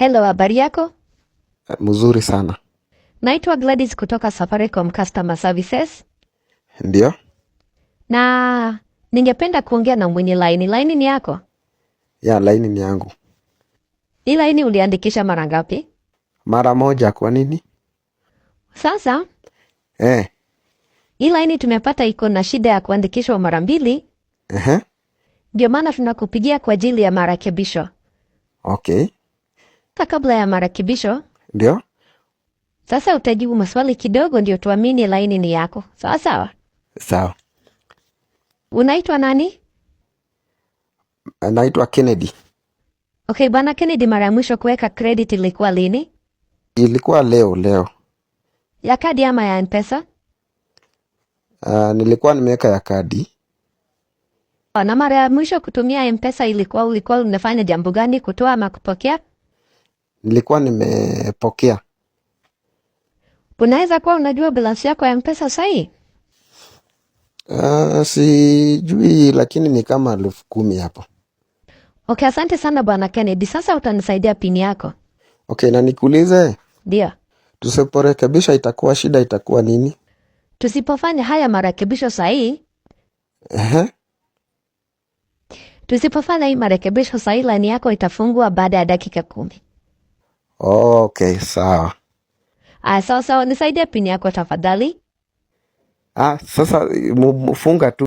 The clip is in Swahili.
Hello, habari yako? Mzuri sana. Naitwa Gladys kutoka Safaricom Customer Services. Ndio? Na ningependa kuongea na mwenye laini. Laini ni yako? Ya, laini ni yangu. Hii laini uliandikisha mara ngapi? Mara moja. Kwa nini? Sasa Eh, hii laini tumepata iko na shida ya kuandikishwa mara mbili, ehe. ndio maana tunakupigia kwa ajili ya marekebisho. Okay. Sasa kabla ya marekebisho, Ndio? sasa utajibu maswali kidogo ndio tuamini laini ni yako. Sawa sawa. Sawa. Unaitwa nani? Naitwa Kennedy. Okay, Bwana Kennedy, mara ya mwisho kuweka credit ilikuwa lini? Ilikuwa leo leo. Ya kadi ama ya M-Pesa? Nilikuwa nimeweka ya kadi. Na mara ya mwisho kutumia M-Pesa ilikuwa ulikuwa unafanya jambo gani, kutoa ama kupokea? Nilikuwa nimepokea. Unaweza kuwa unajua balance yako ya M-Pesa sahi? Sijui lakini ni kama 10,000 hapo. Okay, asante sana Bwana Kennedy. Sasa utanisaidia pini yako. Okay, na nikuulize, Ndio. tusiporekebisha itakuwa shida, itakuwa nini? Tusipofanya haya marekebisho sahihi, Ehe. tusipofanya hii marekebisho sahihi, laini yako itafungwa baada ya dakika 10. Okay, sawa. Aya, sawa sawa, nisaidie pini yako tafadhali. Ah, sasa funga tu.